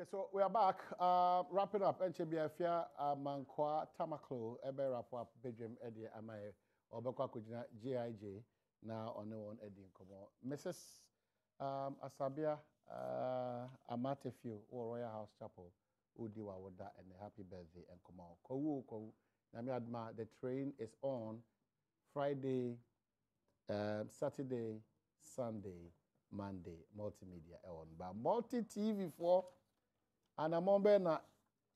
Okay, so we are back. Wrapping up, ɛnkyɛ bi afia Amankwaa Tamaklo ɛbɛ wrap up bedwam ɛdeɛ ama yɛ. Ɔbɛkɔ akɔgyina GIJ na ɔne wɔn adi nkɔmmɔ. Mrs. Asabea Amatefio wɔ Royal House Chapel wodi w'awoda ɛnɛ happy birthday nkɔmmɔ. Kwawu o kwawu, Nyame adoma the train is on Friday Saturday, Sunday, Monday, multimedia ɛwɔ no ba multi TV foɔ anamɔn bɛɛ na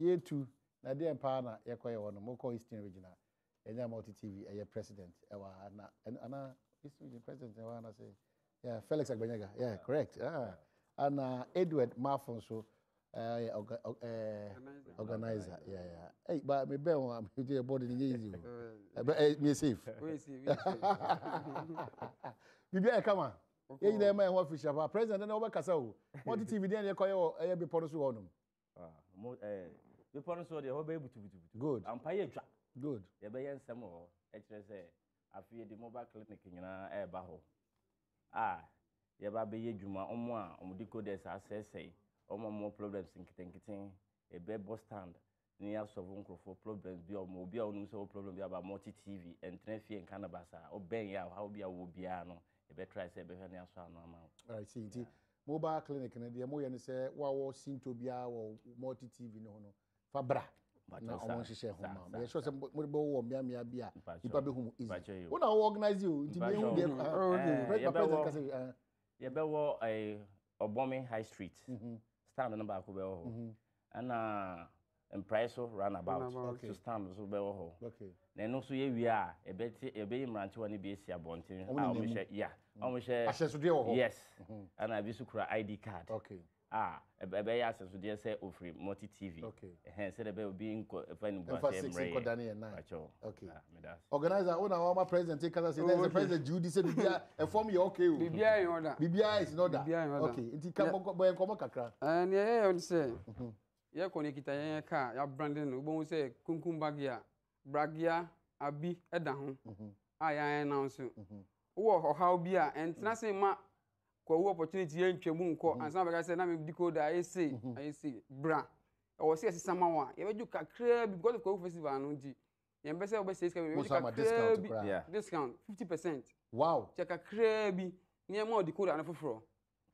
yɛtu na deɛ paa na yɛkɔyɛ wɔ no mokɔ Eastern Region a yɛnya multi TV ɛyɛ president ɛwɔ ha na ana Eastern Region president ɛwɔ ha na sɛ yeah Felix Agbanyaga yeah correct ah ana Edward Mafo nso ɛyɛ ɔga ɛɛ organizer yeah yeah ɛy ba mi bɛn wɔn a mi de bɔdi ni nye easy o ɛbɛ ɛ mi yɛ safe bibi ayɛ kama yɛn nyinaa ɛma yɛn ho afiri pa president ɛna ɔbɛkasa o multi tv deɛ yɛ kɔ yɛ wɔ ɛyɛ bepɔ no so hɔ nom. Bepɔ no so deɛ hɔ bɛyɛ butubutubutu. Good. Ampa yɛ twa. Good. Yɛbɛyɛ nsɛm wɔ hɔ ɛkyerɛ sɛ afei yɛde mobile clinic nyinaa ɛreba hɔ a yɛba abɛyɛ adwuma, wɔn a wɔn decoders asɛesɛe, wɔn a wɔwɔ problems nketenkete, yɛbɛbɔ stand na yɛasɔlve nkurɔfoɔ problems bi a wɔn obi a wɔnim sɛ wɔ problem bi aba multi TV, ɛntena fie nka no basaa, wobɛn yɛ a ɔhaw bi a wowɔ biara no, yɛbɛtry sɛ yɛbɛhwɛ na yɛasɔ ano ama wo. I see. Nti mobile clinic no deɛ moyɛ no sɛ woawɔ sinto biara wɔ multi TV no ho no, fa bra na ɔmo nhyehyɛ ho ma meyɛ sure sɛ mo bɛ wɔ mmeammea bi a nipa bɛ hu mu easy wo na wo organize o nti mi ehu deɛ president kasa bi. Yɛbɛwɔ Ɔbɔme high street mhm. stand no baako bɛwɔ hɔ mhm. ɛna mprae so runabout so stand so bɛwɔ hɔ na ɛno nso yɛ wie a yɛbɛte yɛbɛyi mmerantewa no bi esi abɔnten a wɔn hyɛ ya wɔn hyɛ ahyɛnsodeɛ wɔ hɔ yes mhm. ɛna ebi nso kura id card. Okay. A ɛbɛyɛ asɛnsodeɛ sɛ ofiri Multi TV. Okay. Ɛhɛn sɛdeɛ ɛbɛyɛ obi nkɔ ɛfa ne bu Ɛmfa aseɛ six mmerɛ yɛ. nkɔdane yɛ nine. Pakyɛw. Okay. Ah, meda ase. Organizer, wo na wama president kasa sɛ na ɛsɛ president gye wo di sɛ biribiara ɛfam yɛ okay o. Biribiara in order. Biribiara is in order. Biribiara in order. Okay, nti ka bɔ bɔ yɛn nkɔmmɔ kakra. Ɛɛ nea yɛyɛ ne sɛ yɛkɔ no yɛkita yɛn kaa yɛabrande no wobɛhu sɛ kunkum bagia bragea abi da ho a yɛn announce. Wowɔ ɔhaw bi a ɛntena ase mma kwawu opportunity yɛ ntwa mu nkɔ mm-hmm. ansa bɛka sɛ na me decoder ayɛ sei mm-hmm. ayɛ sei bra ɛwɔ sɛ yɛsesa ma wo a yɛbɛgye kakraa bi because of kwawu festival no nti yɛn bɛ sɛ wobɛsɛ sika bi yɛbɛgye kakraa bi discount 50% wow kyɛ kakraa bi nneɛma wo decoder no foforɔ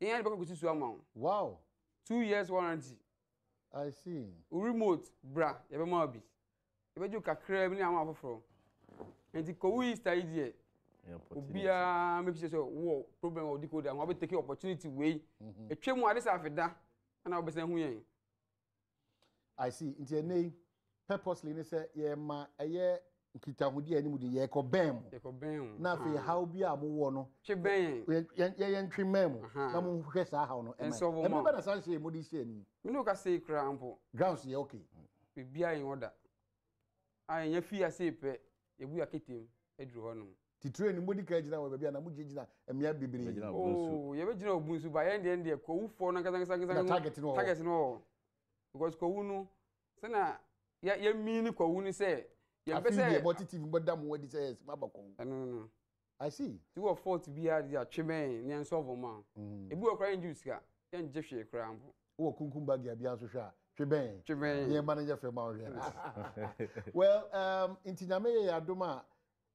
yɛn yɛn de bɛkɔ kɔsi so ama wo wow 2 years warranty. I see. Wo remote bra yɛbɛma wo bi. Yɛbɛgye wo kakraa bi ne ama afoforɔ. Nti kɔwu Easter yi deɛ obiara make sure sɛ wowɔ problem wɔ decoder ho wabɛ take opportunity wei. Ɛtwa mu ade sɛ afeda ɛna wobɛsan hu yɛn. I see. Nti ɛnɛ yi purposely ne sɛ yɛma ɛyɛ nkitahodi a ɛne mu de yɛkɔ bɛn mu. Yɛkɔ bɛn mu. Na afei haw bi a mowɔ no. Twe bɛn yɛn. Yɛn yɛn twe mɛn mu. Na mo hwɛ saa haw no. Ɛnsɔfo ma. Ɛmɛ bɛ na saa nhyɛ mu de hyɛ ni. Mi n'o ka se kura mpo. Grounds yɛ okay. Biribiara in order. A yɛn fi ase pɛ yɛbu yɛ aketem aduru hɔ nom. Titire ni mo di kan gyina wɔ baabi a na mo gyina mmea bebree. Oo yɛbɛgyina obu nso ba yɛn deɛ deɛ kɔwufoɔ no ankasa ankasa. Na target no wɔ hɔ. Target no wɔ hɔ because kɔwu no sɛnea yɛ yɛ mean kɔwu no sɛ yɛn pɛ sɛ. Afei deɛ multi tv bɛ da mo adi sɛ yɛ ma ba kɔwu. Ɛno no no. I see. Ti wɔ fault biara de atwe bɛn ne yɛn sɔfo ma. Ebi wɔ koraa yɛn gye sika yɛn gye hwee koraa mpo. Wɔ kunkum bag a biara nso hwɛ a twe bɛn. Twe bɛn. Yɛn ma no nyɛ fɛ ma ɔhwɛ. Well um, nti nyame yɛ yɛ adom a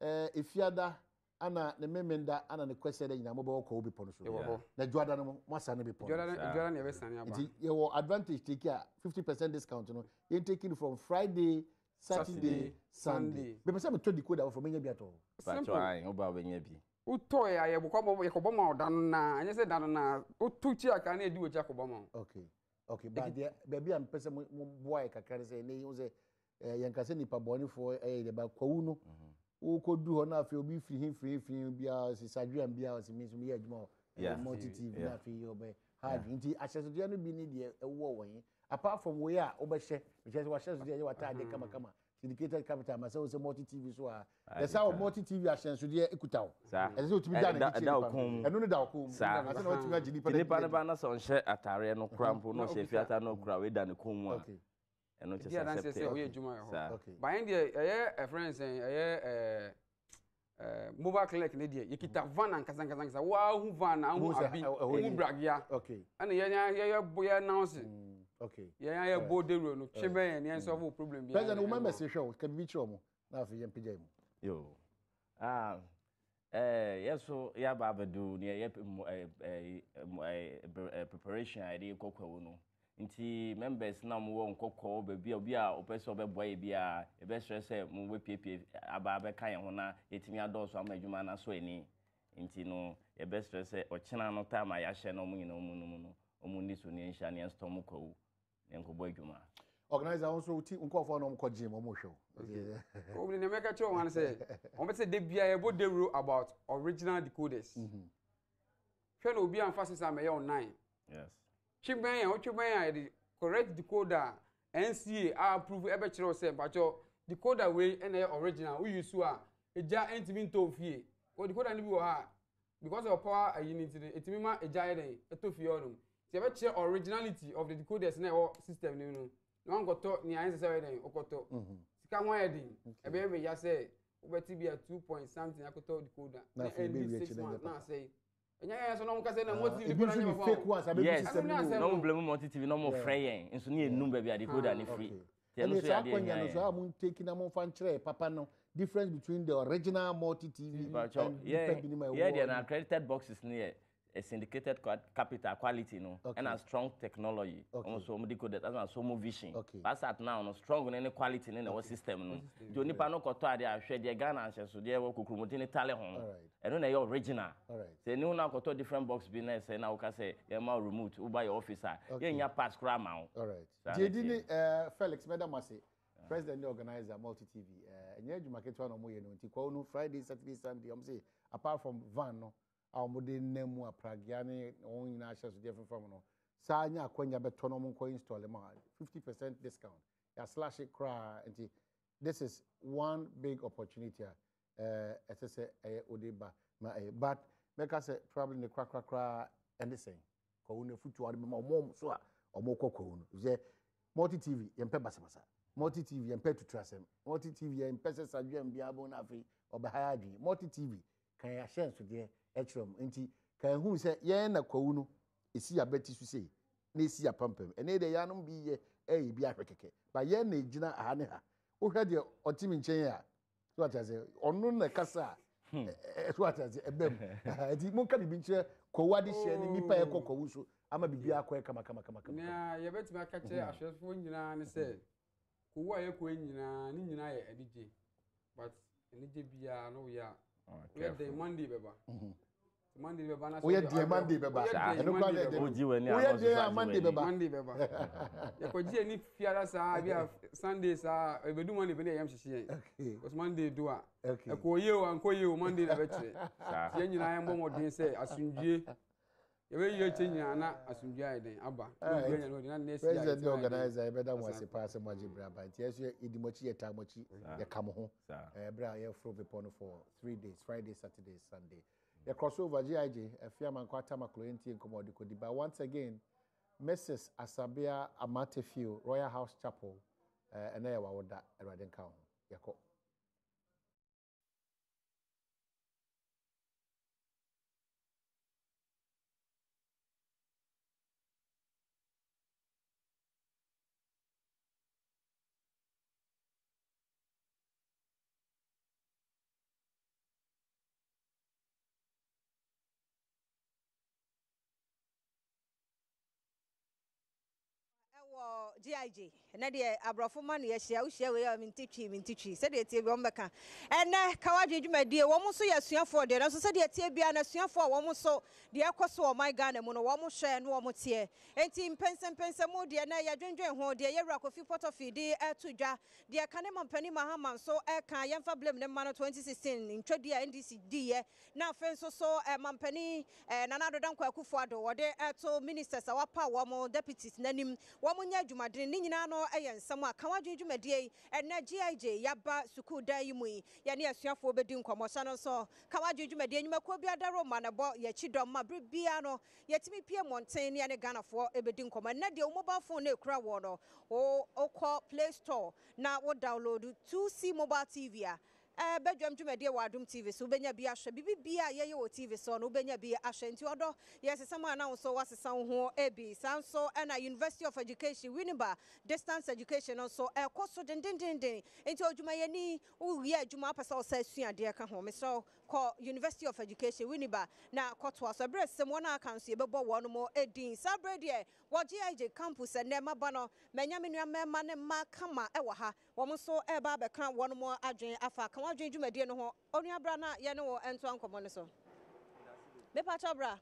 eh, efiada ana ne memenda ana ne kwasiada nyinaa mobɛwɔ kɔwo bepɔ no so. Yɛwɔ hɔ. Na dwoada no mo moasane bepɔ no. Dwoada na yɛbɛsane aba. Nti yɛwɔ advantage take a 50% discount no yɛn taking from Friday, Saturday, Sunday. Mepɛ sɛ metɔ decoder foforɔ menya bi atɔ. Simple. Pakyɛ ae woba wobɛnya bi. Wotɔ yɛ a yɛbɔkɔ yɛkɔbɔ ma wo da no naa ɛnyɛ sɛ da no naa woto kyi akra na yɛdi w'akyi akɔbɔ ma wo. Okay okay but deɛ baabi a mepɛ sɛ mo boa yɛ kakra ne sɛ ɛnɛ yi ho sɛ eh, yɛnka sɛ nipa bɔnefoɔ ɛyɛ deɛ ba kwawu no wokɔdu hɔ na afei obi firi he firi he firi he biara ɔsi sadweam biara ɔsi mi nso meyɛ adwuma wɔ multi tv na afei ɔbɛ ha adwene nti ahyɛnsodeɛ no bi ne deɛ ɛwɔ wɔ he apart from wei a wobɛhyɛ mekyerɛ sɛ wahyɛnsodeɛ yɛ w'ataade kamakama syndicated capital ma sɛ wo sɛ multi tv so a yɛsa wɔ multi tv ahyɛnsodeɛ ekuta wo ɛsɛ sɛ wotumi da ne kyerɛ nipa no ɛno ne da wo kɔn mu ansa na watumi agye nipa nipa no ba na sɛ ɔnhyɛ ataareɛ no kora mpo na ɔhyɛ fiata no kora wei da ne kɔn mu a ɛno kyɛ sɛ adanseɛ sɛ ɔyɛ adwuma wɔ hɔ bayan deɛ ɛyɛ ɛfrɛ n sɛn ɛyɛ ɛɛ ɛɛ mobile clinic ne deɛ yɛkita van ankasa ankasa ankasa woahu van na ahu abi ohu bragea ɛna yɛ yɛ yɛ bɔ yɛ announce. Okay. Yɛn ayɛ bɔ dawuro no twe bɛn yɛn yɛn solve problem biara. President wo members hwɛ wo ka biribi kyerɛ wɔn na afei yɛn pagya mu. Yo. Ah, eh, yɛ so yɛaba abɛdu nea yɛ eh, preparation a yɛde kɔ kwawu no. Nti members na wɔwɔ nkɔkɔɔ baabi a obi a ɔpɛ sɛ ɔbɛboa yɛ biara, yɛbɛsrɛ sɛ mobɛpiepie aba abɛka yɛn ho na yɛtumi adɔɔso ama adwuma no asɔ ani. Nti no, yɛbɛsrɛ sɛ ɔkyena no time a yɛahyɛ na wɔn nyinaa wɔn nom no, wɔn nni so na yɛnhyia na yɛnstorm kwawu na yɛnkɔbɔ adwuma. Organizer wo nso wo ti nkurɔfoɔ na wɔkɔ gym wɔn hwɛ wo. Okay. Nea mɛka kyerɛ wɔn sɛ wɔn bɛ sɛ de bia yɛbɔ dawuro about original decoders. Mm-hmm. Hwɛ na obi anfa sesa mɛyɛ online. Yes. Twe bɛn a wotwe bɛn a yɛde correct decoder a NCA a approve ɛbɛkyerɛ wo sɛ mpakyɛ decoder wei ɛna ɛyɛ original woyi so a egya ɛntumi ntɔ ofie. Wɔ decoder no bi wɔ ha a because of power ayi no nti no ɛtumi ma egya yɛ dɛn ɛtɔ fie hɔ nom. Nti yɛbɛkyerɛ originality of the decoders na ɛwɔ system no mu no na wankɔtɔ nea ɛnsɛ sɛ ɔyɛ dɛn wokɔtɔ. Mhm. Sika ho ayɛ den. Ɛbɛyɛ me ya sɛ wobɛte bi a two point something akɔtɔ decoder na ɛndi 6 months na asɛe. Ɛnyɛ yɛn so na wɔn kasa na multi TV decoder nyɛ papa o. Yes, na wɔn blame multi TV na wɔn frɛ yɛn nso ne yɛn num baabi a decoder ne firi. Ɛne saa akwanya no so a mo nteki na mo nfa nkyerɛ papa no difference between the original multi TV and nipa binom a ɛwɔ. Yɛ deɛ na accredited boxes ne yɛ syndicated capital quality no ɛna strong technology wɔn nso wɔn decoded ɛna somo vision as at now no strong ne ne quality ne na ɛwɔ system no nti onipa no kɔtɔ adeɛ ahwɛ deɛ Ghana ahyɛnsodeɛ wɔ kokuromoti ne tale ho no ɛno na ɛyɛ original sɛ ɛni ho na akɔtɔ different box bi na ɛsɛ na woka sɛ yɛma remote woba yɛ office a yɛnya pass koraa ma wo. Gyedi ne Felix mɛda mo ase president ne organizer Multi TV ɛnyɛ adwuma ketewa na wɔyɛ no nti kwawu no Friday, Saturday, Sunday wɔn se apart from van no a wɔde nam mu apragea ne wɔn nyinaa ahyɛnsodeɛ fefam no saa nya akwanya bɛtɔ na wɔn nkɔ install ma 50% discount yɛaslash koraa nti this is one big opportunity a ɛsɛ sɛ ɛyɛ wode ba ma ɛyɛ but mɛka sɛ probably ne korakorakoraa ɛne sɛn kwawu no afutuo a wɔde bɛma wɔn so a wɔkɔ kwawu no sɛ Multi TV yɛmpɛ basabasa, Multi TV yɛmpɛ tutu asɛm, Multi TV yɛmpɛ sɛ sadweam biara bɔ no afei ɔbɛha adwene. Multi TV kan ahyɛnsodeɛ ɛkyerɛ mu nti kan ehu sɛ yɛn na kwawu no esi abɛti so sei na esi apampam. Ɛnɛ deɛ yɛanom bi yɛ ɛyɛ bi ahwɛ kɛkɛ ba yɛn na egyina aha ne ha. Wohwɛ deɛ ɔte mi nkyɛn a so ate ase ɔno na ɛkasa a so ate ase ɛbɛm nti monka biribi nkyerɛ kwawu adehyeɛ ne nnipa a ɛkɔ kwawu so ama biribi akɔyɛ kama kama kama kama. Nea yɛbɛtumi aka kyerɛ ahwɛfoɔ nyinaa ne sɛ kwawu a yɛkɔ yi nyinaa ne nyinaa yɛ anigye but anigye biara no woyɛ a woyɛ den Monday bɛba. Monday bɛba na sɛ woyɛ deɛ Monday bɛba ɛno kora deɛ deɛ woyɛ deɛ a Monday bɛba. Monday bɛba yɛkɔgye ani fiara saa bi a Sunday saa ɛbɛdu Monday bɛ ne yɛyam hyehye yɛn because Monday do a ɛkɔ yie o ankɔ yie o Monday na bɛkyerɛ nti yɛn nyinaa yɛmmɔ mmɔden sɛ asomdwie yɛbɛyi akyɛ nyinaa na asomdwie ayɛ den aba na next year president ne organizer yɛbɛda mo ase paa sɛ moagye berɛ aba nti yɛso yɛdi mo akyi, yɛtaa mo akyi, yɛka mo ho berɛ a yɛforo bepɔ no for 3 days, Friday, Saturday, Sunday. Yɛ cross over GIG Afia Amankwa Tamaklo yɛntie nkɔmmɔ a ɔde kɔdi ba. Once again Mrs Asabea Amatefio, Royal House Chapel, ɛnɛ yɛ w'awoda, Awurade nka wo ho. Yɛkɔ. Ɛwɔ GIG ɛnɛ deɛ aborɔfo ma no yɛhyia wohyia wei a mente twi mente twi sɛdeɛ tie bi wɔn bɛka ɛnɛ ka wadwe dwumadie wɔn nso yɛ asuafoɔ deɛ nanso sɛdeɛ tie biara no asuafoɔ a wɔn nso deɛ ɛkɔ so wɔ ɔman Ghana mu no wɔn hwɛ no wɔn teɛ enti mpɛnsɛmpɛnsɛmu deɛ nɛ yɛdwendwen ho deɛ yɛwura Kofi Pɔtɔfi de ɛto dwa deɛ kane mampanin Mahama nso ɛka yɛmfa blame ne mma no 2016 ntwadi a NDC diiɛ na afei nso so mampanin Nana Addo Dankwa Akufo-Addo wɔde ɛto ministers a wapa wɔn deputies n'anim wɔn nyɛ adwumadene ne nyinaa no yɛ nsɛm a ka wadwene dwumadie yi. Ɛnɛ GIJ yaba sukuu dan yi mu yi, yɛne asuafoɔ bɛdi nkɔmmɔ hyɛ no nso ka wadwene dwumadie nnwumakuo bi adaro ma na ɛbɔ yɛkyi dɔm ma bere biara no yɛtumi pie mmɔnten ne yɛne Ghanafoɔ bɛdi nkɔmmɔ. Ɛnɛ deɛ wo mobile phone no ekura wɔ no, wokɔ Play Store na wo download 2C Mobile TV a. Badwam dwumadie wɔ Adom TV so, wobɛnya bi ahwɛ. Biribi biara a yɛyɛ wɔ TV so no, wobɛnya bi ahwɛ. Nti ɔdɔ, yɛsesa mu a na wo nso woasesa wo ho bi. Saa nso na University of Education, Winneba, Distance Education no nso ɛrekɔ so dendendenden. Nti odwumayɛni, woyɛ adwuma wopɛ sɛ wosan sua adeɛ ka ho, mesrɛ wo kɔ University of Education, Winneba na kɔtoa so. Ɛberɛ sɛm wɔn a aka nso yɛbɛbɔ wɔn din. Saa berɛ deɛ, wɔ GIJ campus ɛnnɛ maba no, manya me nua mmarima ne mmaa kama wɔ ha. Wɔn nso reba abɛka wɔn adwene afa Ka W'adwene dwumadie no ho. Onua bra na yɛne wo ntoa nkɔmmɔ no so. Mepakyɛw bra.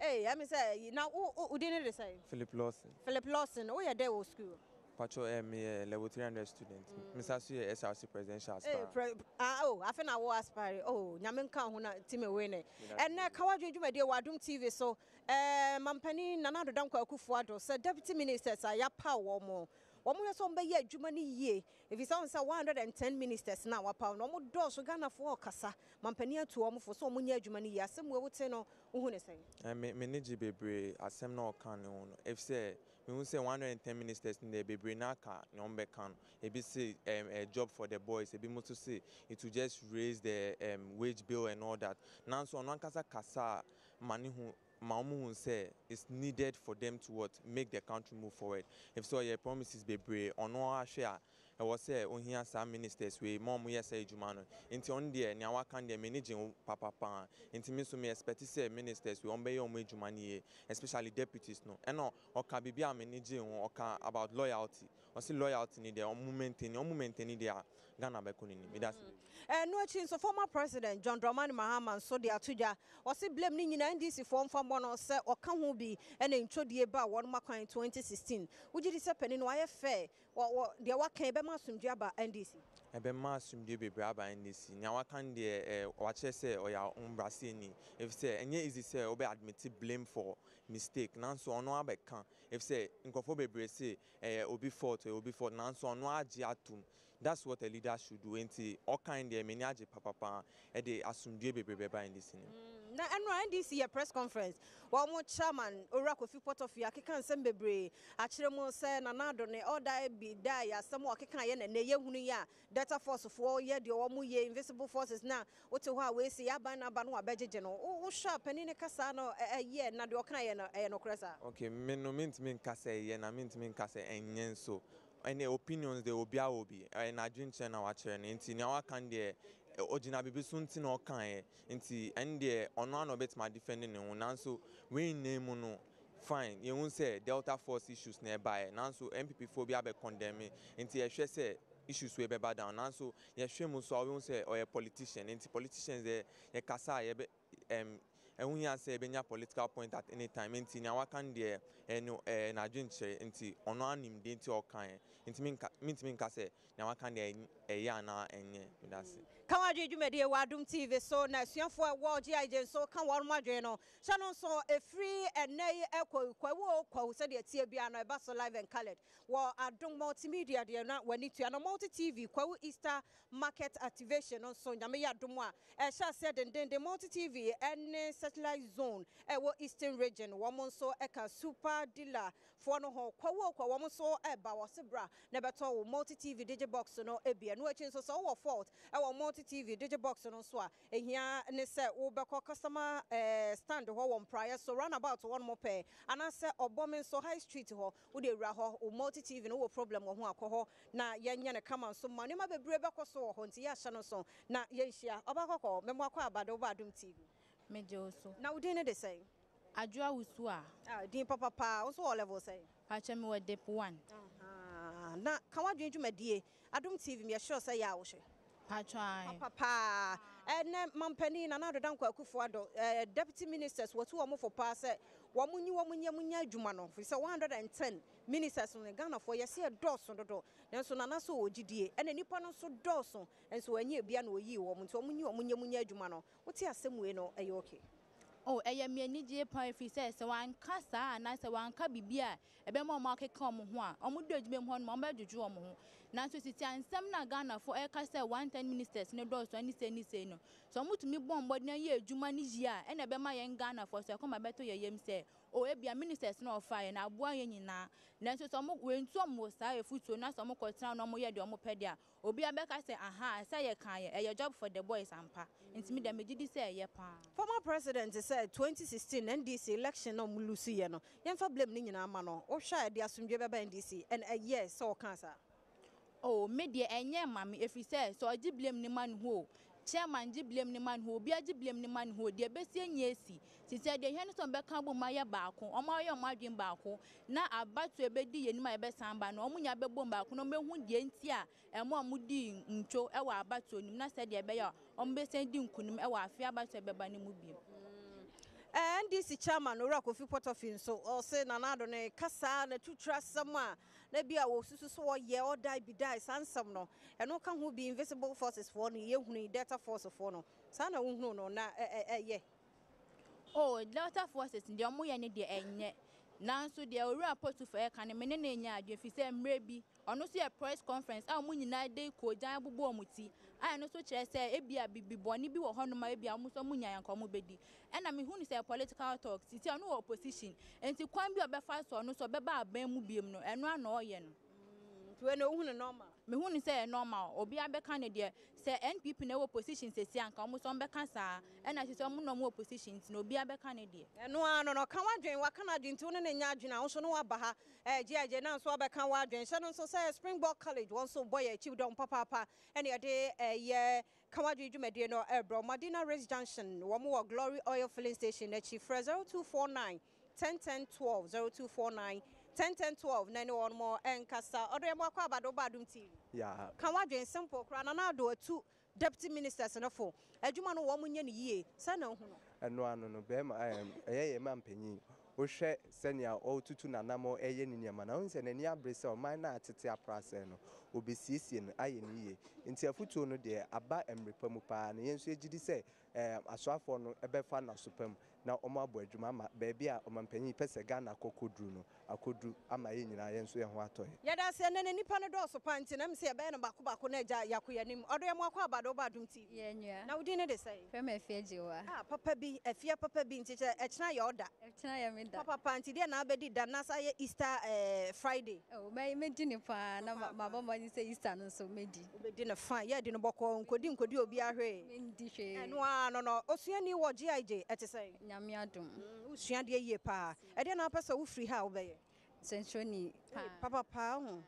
Ei, ɛme sɛ, na wo, wo din no de sɛn? Philip Lawson. Philip Lawson, woyɛ dɛn wɔ sukuu? Pakyɛw, eh, meyɛ level 300 student. Me san so yɛ SRC presidential aspirant. Ei, pre, ah, oh, afe na wo aspire. Oh, Nyame nka wo ho na ti me wene. Ɛnnɛ, Ka W'adwene dwumadie wɔ Adom TV so. Eh, Mampanin Nana Addo Dankwa Akufo-Addo sɛ deputy ministers a yɛapaw wɔn. Wɔhwɛ sɛ wɔbɛyɛ adwuma no yie efisɛ wohu sɛ 110 ministers no a wɔapaw no wɔn dɔɔso Ghanafoɔ ɔkasa mampanin atu wɔn fo sɛ wɔn nyɛ adwuma no yie asɛm wei wote no wohu no sɛn? Me m'ani gye bebree asɛm no a ɔka no ho no efisɛ mehu sɛ 110 ministers no deɛ bebree no ara ka nea wɔbɛka no ebi se ɛɛm ɛyɛ job for the boys ebinom nso se it will just raise the ɛɛm wage bill and all that nanso ɔno ankasa kasa ma ne ho ma wɔn hu sɛ it's needed for them to what make the country move forward efisɛ ɔyɛ promises bebree ɔno ara hwɛ a ɛwɔ sɛ ohia saa ministers wei ma wɔn yɛ saa adwuma no nti ɔno deɛ nea waka no deɛ m'ani gye ho papapaa nti me nso me expect sɛ ministers wei wɔn bɛyɛ wɔn adwuma no yie especially deputies no ɛna ɔka biribi a m'ani gye ho ɔka about loyalty Ɔse loyalty ni deɛ ɔmo maintain ɔmo maintain deɛ a Ghana bɛkɔ n'anim. Medase bebree. Ɛno akyi nso former President John Dramani Mahama nso de ato dwa, ɔse blame no nyinaa NDC foɔ mfa mmɔ no sɛ ɔka ho bi na ntwodie baa wɔnom akwan 2016. Wogye di sɛ panin no wayɛ fair wɔ wɔ deɛ waka yi bɛma asomdwie aba NDC? Ɛbɛma asomdwie bebree aba NDC. Nea waka no deɛ eh wakyerɛ sɛ ɔyɛ ahobrɛaseɛni efisɛ ɛnyɛ easy sɛ wobɛ admit blame for mistake nanso ɔno abɛka efisɛ nkurɔfoɔ bebree se ɛyɛ obi fault ɛyɛ obi fault nanso ɔno agye atom that's what a leader should do enti ɔkan deɛ m'ani agye papapaa ɛde asomdue bebree bɛba NDC no mu. Na ɛnora NDC yɛ press conference wɔn chairman Owura Kofi Potofi akeka nsɛm bebree akyerɛ mu sɛ Nana Addo ne ɔda bi da yɛ asɛm a ɔkeka yɛ na ɛnɛ yɛhunu yi a Delta Force foɔ yɛ deɛ wɔn yɛ invisible forces na wote hɔ a wei se yɛ aban no aba no wabɛgyegye no wo hwɛ a panin no kasaa no ɛyɛ na deɛ ɔkaeɛ no ɛyɛ nokorɛ saa? Ok me no mentumi nka sɛ ɛyɛ na mentumi nka sɛ ɛnyɛ nso ɛnneɛ opinions deɛ obiara wɔ bi ɛyɛ n'adwenkyerɛ na wakyerɛ no nti nea waka no deɛ ɔgyina biribi so nti na ɔkaeɛ nti ɛno deɛ ɔno ara na ɔbɛtumi adefɛnde ne ho nanso wei nyinaa mu no fine yɛhu sɛ Delta force issues na ɛbaeɛ nanso NPP foɔ bi abɛ condemn nti yɛhwɛ sɛ issues wei bɛba down nanso yɛhwɛ mu nso a wobɛhu sɛ ɔyɛ politician nti politicians deɛ yɛkasa a yɛbɛ ɛm ɛho hia sɛ yɛbɛnya political point at any time nti nea waka no deɛ ɛyɛ no ɛyɛ n'adwenkyerɛ nti ɔno ara nim deɛ nti a ɔkaeɛ nti menka mentumi nka sɛ nea waka no deɛ ɛyɛ anaa ɛnyɛ medase. Ka W'adwene dwumadie wɔ Adom TV so na asuafoɔ a ɛwɔ GIJ nso ka wɔn adwene no hyɛ no nso ɛfiri ɛnnɛ yi ɛkɔ Kwawu o Kwawu sɛdeɛ ɛteɛ biara no ɛba so live and coloured Wɔ Adom Multimedia deɛ na w'ani tua no Multi TV Kwawu Easter Market Activation no nso Nyame yɛ adom a ɛhyɛ aseɛ dendenden Multi TV ne Satellite Zone ɛwɔ Eastern Region wɔn nso ɛka Super Dealer foɔ no ho Kwawu o Kwawu wɔn nso ɛba wɔse bra na bɛtɔ wo Multi TV Digi Box no bi ɛno akyi nso sɛ wowɔ fault ɛwɔ Multi TV Digi Box no nso a Ehia ne sɛ wobɛkɔ customer stand hɔ wɔ mpraeɛ so, round about hɔ nom pɛɛ, anaasɛ Ɔbɔme nso high street hɔ, wode awura hɔ, wo multi TV no wowɔ problem wɔ ho a kɔ hɔ na yɛnyɛ no kama nso ma nneɛma bebree bɛkɔ so wɔ hɔ nti yɛahyɛ no nso na yɛnhyia. Ɔbaa kɔkɔɔ, mɛmoa kɔ aba de woba Adom TV. Megye wo so. Na wo din no de sɛn? Adwoa Wusu a. Ah, din papa paa. Wo nso wɔ level sɛn? Pakyɛ me wɔ dip one. Ahaa, na ka w'adwene dwumadie, Adom TV, meyɛ sure sɛ yɛ a wohwɛ. Pakyɛ ae. Papa paa. Ɛnɛ mampanin Nana Addo Dankwa Akufo Addo, eh, deputy ministers wɔtu wɔn fo paa sɛ wɔn nyi wɔn nyɛ mu nyɛ adwuma no, firi sɛ 110 ministers no Ghanafoɔ yɛse ɛdɔɔso dodo, nanso Nana sɛ ɔwɔ gyidie, ɛna nnipa no nso dɔɔso, nso wanyɛ ebia na ɔyii wɔn, nti wɔn nyi wɔn nyɛ mu nyɛ adwuma no. Wote asɛm wei no, ɛyɛ okay? Oh, ɛyɛ me anigyeɛ paa ɛfiri sɛ, sɛ wɔanka saa anaasɛ wɔanka biribi a ɛbɛma wɔn akeka wɔn ho a, wɔdu adwuma mu hɔ nom a, wɔbɛdwodwo wɔn ho. Nanso sisi a nsɛm no a Ghanafoɔ ɛreka sɛ 110 ministers no dɔɔso ne sei ne sei no, sɛ wɔtumi bɔ mmɔden yɛ adwuma no yie a, ɛna ɛbɛma yɛn Ghanafoɔ so ɛkɔm abɛtɔ yɛn yam sɛ, oh, ebia ministers no a wɔfaeɛ no aboa yɛn nyinaa. Nanso sɛ wɔn wɔntu wɔn wɔ saa afutuo no na sɛ wɔkɔtena hɔ na wɔyɛ deɛ wɔpɛ deɛ a, obiara bɛka sɛ ahaa, sɛ yɛkaeɛ, ɛyɛ job for the boys ampa. Nti me deɛ megye di sɛ ɛyɛ paa. Former president sɛ 2016 NDC election na ɔmo lose yɛ no, yɛmfa blame no nyinaa ma no. Wohwɛ a ɛde asomdwe bɛba NDC and ɛyɛ sɛ ɔkaa saa? Oh, me deɛ ɛnyɛ ma me, ɛfiri sɛ sɛ ɔgye blame no ma ne ho o, chairman gye blame no ma ne ho, obiara gye blame no ma ne ho o, deɛ ɛbɛsi nyɛ esi. Sisi deɛ hia ne sɛ ɔmbɛka bom ayɛ baako, ɔmo ayɛ ɔmo adwene baako na abatoɔ ɛbɛdi yɛn anim a yɛbɛsan ba no, ɔmo nyinaa bɛbom baako na ɔmo bɛhu deɛ nti a ɛmo a ɔmo di ntwo ɛwɔ abatoɔ no mu na sɛdeɛ ɛbɛyɛ a ɔmo bɛsan di nkunim ɛwɔ afe abatoɔ ɛbɛba no mu bio. NDC chairman Owura Kofi Potofi nso ɔse Nana Addo ne kasa na tutu asɛm a na bi a wɔsusu so wɔyɛ ɔdae bi dae saa nsɛm no, ɛno ka ho bi. Invisible forces foɔ no yɛhunu, Delta Force foɔ no saa na wohunu no na ɛyɛ. Oh, Delta Forces deɛ ɔmo yɛ ne deɛ ɛnyɛ, nanso deɛ Owura Potofo ɛka no, me ne ne nyɛ adwene, fi sɛ mmerɛ bi ɔno nso yɛ press conference a ɔmo nyinaa de koogyan abobɔ ɔmo ti a ɛno nso kyerɛ sɛ ebia bibi bɔne bi wɔ hɔnom a ebia ɔmo nso ɔmo nya yanka ɔmo bɛdi. Ɛna mehu no sɛ political talk. Sisi ɔno wɔ opposition, nti kwan bi a ɔbɛfa so ɔno nso ɔbɛba aban mu biem no, ɛno ano ɔyɛ no. Nti wei na wohu no normal? Mehu no sɛ ɛyɛ normal. Obiara bɛka ne deɛ. Sɛ NPP na ɛwɔ opposition sesi anka ɔmo nso ɔmo bɛka saa, ɛna sisi ɔmo na ɔmo wɔ opposition nti na obiara bɛka ne deɛ. Ɛno ara no, ɔka w'adwene, waka n'adwene, nti wo ne ne nya adwene a, wo nso ne waba ha ɛgye agye na nso wabɛka w'adwene. Hyɛ no nso sɛ Springbok College wɔn nso bɔ yɛ akyi dɔm papaapa, ɛne yɛde ɛyɛ ka w'adwene dwumadie no ɛbrɛ. Madina Race Junction, wɔn wɔ Glory Oil Filling Station akyi. Frɛ 0249 10 10 12, 0249 10 10 12 na ne wɔn mo ɛnkasa. Ɔdɔ yɛn mo akɔ abado ba Adum TV. Yeah. Ka w'adwene simple koraa. Nana Addo atu deputy ministers no fo, adwuma no wɔn nyɛ no yie, sɛ na ohu no. Ɛno ano no, bɛrima ɛyɛ yɛ ma mpanyin, wohwɛ sɛnea ɔretutu n'anam ɛyɛ ne nneɛma na wohu sɛ n'ani abere sɛ ɔman no atete aprasɛ no, obɛsiesie no ayɛ ne yie. Nti afotuo no deɛ aba mmerɛ pa mu paa, na yɛn nso yɛgye di sɛ asoafoɔ no ɛbɛfa n'aso pa mu na wɔn abɔ adwuma ama baabi a ɔmanpanyin pɛ sɛ Ghana kɔkɔduru no akɔduru ama yɛn nyinaa yɛn nso yɛn ho atɔ yɛn. Yɛda ase. Ɛnɛ ne nipa no dɔɔso pa nti na sɛ yɛbɛyɛ no baako baako na agya yɛakɔ yɛn anim. Ɔdɔ yɛ mo akɔ abado ba Adum TV. Yɛ nua. Na wodin ne de sɛn? Fɛm Afia Gyewa. Ah, papa bi, Afia papa bi, nti kyɛ ɛkyena yɛ ɔda. Ɛkyena yɛ me da. Papa, nti deɛ na abɛdi da na sa yɛ Easter Friday. Oh, mɛ mɛdi ne paa na mabɔ mmɔden sɛ Easter no nso mɛdi. Wobɛdi ne fa, yɛdi no bɔkɔɔ, nkɔdi nkɔdi obi ahwee. Mendi hwee. Ɛno ara no, osuani wɔ GIJ, ɛte sɛn? Nyame adom. Wosua deɛ yie paa. Ɛdeɛ na wopɛ sɛ wofiri ha a wobɛyɛ? Sɛnkyerɛni paa. Papa paa ho.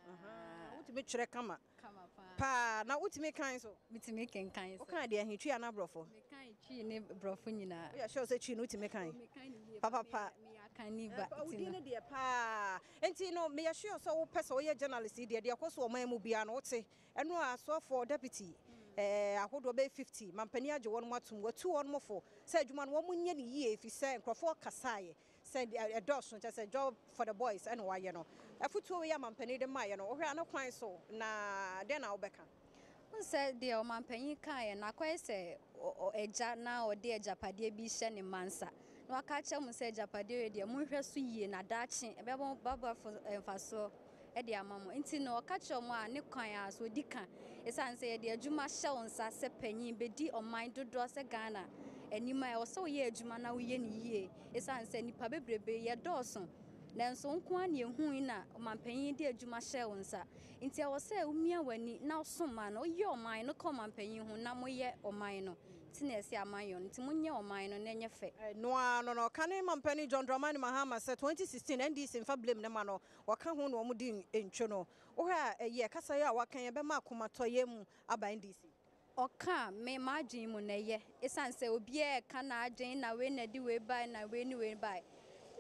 Wotumi twerɛ kama. Kama paa. Paa, na wotumi kan so? Metumi kenkan so. Wokan deɛ ahe, Twi anaa Borɔfo? Mekan Twi ne Borɔfo nyinaa. Woyɛ sure sɛ Twi no wotumi kan? Mekan ne yie. Papa paa. Meyɛ akanni ba. Wodin no deɛ paa. Nti no meyɛ sure sɛ wopɛ sɛ woyɛ journalist yi deɛ, deɛ ɛkɔ so ɔman mu biara no wote. Ɛno a asoafoɔ deputy ahodoɔ bɛyɛ 50, mampanin agye wɔn atom, watu wɔn fo sɛ adwuma no wɔn nyɛ ne yie, ɛfiri sɛ nkurɔfoɔ kasaeɛ sɛ ɛdɔɔso, kyɛ sɛ job for the boys ɛna wayɛ no. Afotuo wei a mampanin de maayɛ no, wohwɛ ano kwan so na dɛn na wobɛka? Wohu sɛ deɛ ɔmanpanyin kaeɛ no akɔyɛ sɛ agya na ɔde agyapadeɛ bi hyɛ ne mma nsa na waka akyerɛ mo sɛ agyapadeɛ wei deɛ monhwɛ so yie na daakye ɛbɛbɔ baba mfasoɔ de ama mo. Nti no ɔka kyerɛ mo a ne kwan a so ɔdi ka, ɛsiane sɛ yɛde adwuma hyɛ wo nsa sɛ panyin bɛdi ɔman dodoɔ sɛ Ghana anim a, ɛwɔ sɛ woyɛ adwuma na woyɛ no yie, ɛsiane sɛ nnipa bebrebe yɛdɔɔso, nanso nko ara na ɛhui na ɔmanpanyin de adwuma hyɛ wo nsa. Nti ɛwɔ sɛ womia w'ani na wosom ma no, woyɛ ɔman no ka ɔmanpanyin ho na moyɛ ɔman no. Nti na ɛsɛ amanyɔ no, nti monyɛ ɔman no na ɛnyɛ fɛ. Ɛno ara no, ɔka ne mampanin John Dramani Mahama sɛ 2016 NDC mfa blame ne ma no, wɔka ho na wɔn di ntwo no. Wohwɛ a ɛyɛ kasa yi a waka yɛn bɛma akomatɔyɛ mu aba NDC? Ɔka me m'adwene mu na ɛyɛ, ɛsiane sɛ obiara ɛka n'adwene na wei na ɛde wei bae na wei ne wei bae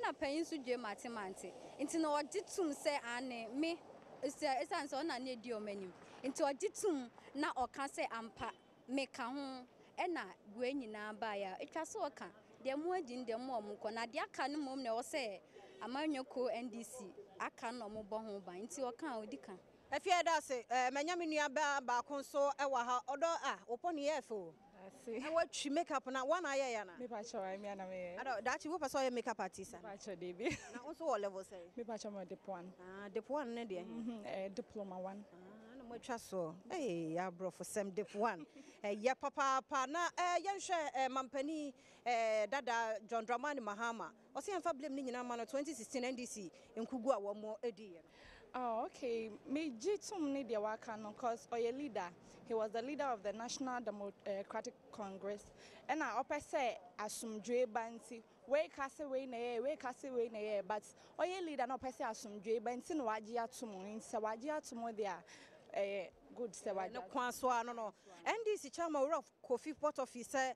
na panyin nso dwe mate mante. Nti na ɔgye tum sɛ ane me, ɛsiane sɛ ɔna ne edi ɔmo anim, nti ɔgye tum na ɔka sɛ ampa meka ho ɛna wei nyinaa baeɛ a atwa so. Ɔka deɛ mo adi no deɛ mo a ɔmo kɔ na deɛ aka no mmom na ɛwɔ sɛ amanyɔkuo NDC aka no na ɔmo bɔ ho ban. Nti ɔka a ɔdi ka. Afie da ase. Manya me nua baa baako nso wɔ ha. Ɔdɔ a wopɔ ne yɛ fɛ o. Na watwi makeup na wɔn ayɛ ya na. Mepa kyɛw, ayɛ me ana meyɛ. Adɔ daakye wopɛ sɛ ɔyɛ makeup artist ana? Mepa kyɛw, debi. Na wo nso wɔ level sɛn? Mepa kyɛw, mo dip 1. Ah, dip 1 ne deɛ? Diploma 1. Ah, na Moatwa soɔ. Ei, aborɔfosɛm dip one. Ɛyɛ papaapa. Na eh, yɛnhwɛ eh, mampanin eh, dada John Dramani Mahama. Ɔsɛ yɛmfa blame no nyinaa ma no 2016 NDC nkugu a wɔn diiɛ no. Oh, okay. Me gye tom ne deɛ waka no cause ɔyɛ leader. He was the leader of the National Democratic Congress. Ɛna ɔpɛ sɛ asomdwoe ba nti wei ka sɛ wei na ɛyɛ, wei ka sɛ wei na ɛyɛ, but ɔyɛ leader na ɔpɛ sɛ asomdwoe ba nti na wagye ato mu. Nti sɛ wagye ato mu deɛ a, ɛyɛ good sɛ wagye Ne kwan so ano no, NDC chairman Owura Kofi Potofi sɛ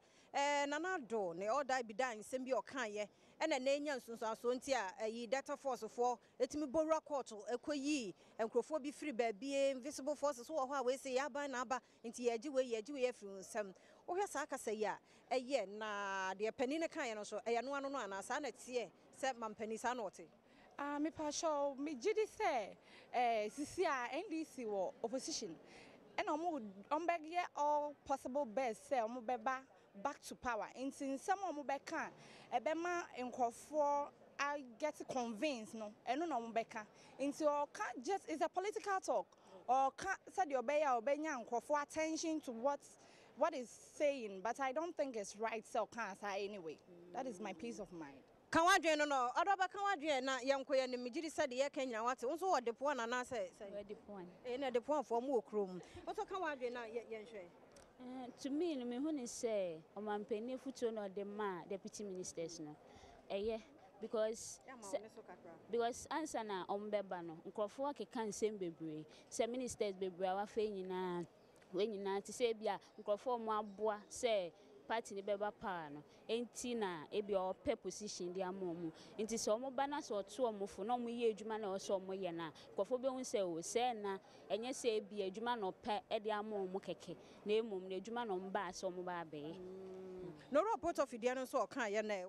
Nana Addo ne ɔda bi da nsɛm bi a ɔkaeɛ ɛna na ɛnya nsunsuansoɔ nti a ɛyi Delta Force foɔ ɛtumi bɔ wura kɔɔto ɛkɔyii nkurɔfoɔ bi firi baabi, invisible forces wɔ hɔ a wei sɛ yɛaban na aba nti yɛgye wei, yɛgye wei afiri wo nsam. Wohwɛ saa kasa yi a ɛyɛ na deɛ panin no kaeɛ no nso ɛyɛ no ano no anaa saa na ɛteɛ sɛ mampanin saa na ɔte? Ah, mepakyɛw, megye di sɛ eh, sisi a NDC wɔ opposition ɛna ɔmo bɛyɛ all possible best sɛ ɔmo bɛba back to power, nti nsɛm a ɔmo bɛka a ɛbɛma nkurɔfoɔ a get convinced no, ɛno na ɔmo bɛka. Nti ɔka just it's a political talk. Ɔka sɛdeɛ ɔbɛyɛ a ɔbɛnya nkurɔfoɔ attention to what is saying, but I don't think it's right sɛ ɔka saa anyway. That is my peace of mind. Ka w'adwene no, ɔdɔba, ka w'adwene na yɛnkɔ yɛn anim. Megye di sɛ deɛ yɛka nyinaa wate. Wo nso wɔ Depoan anaasɛ sɛ? Wɔ Depoan. Ɛyɛ na Depoanfoɔ mo wɔ kurom. Wo nso ka w'adwene na yɛnhwɛ. To me no, mehu ne sɛ ɔmampanin afotuo na ɔde maa deputy ministers no ɛyɛ because Yɛama wo ne so kakra. Because ansa na ɔmo bɛba no, nkurɔfoɔ akeka nsɛm bebree sɛ ministers bebree a wafa yi nyinaa, wei nyinaa te sɛ ebi a nkurɔfoɔ a ɔmo aboa sɛ party no bɛba power no nti na ebi a ɔpɛ position de ama ɔmo. Nti sɛ ɔmo ba na sɛ ɔto ɔmo fo na ɔmo yɛ adwuma na ɛwɔ sɛ ɔmo yɛ no a, nkurɔfoɔ bɛhu sɛ o sɛ na ɛnyɛ sɛ ebi adwuma na ɔpɛ de ama ɔmo kɛkɛ, na emom na adwuma na ɔmo baa sɛ ɔmo ba abɛyɛ. Na Owura Potofi deɛ no nso ɔkaeɛ no ɛ?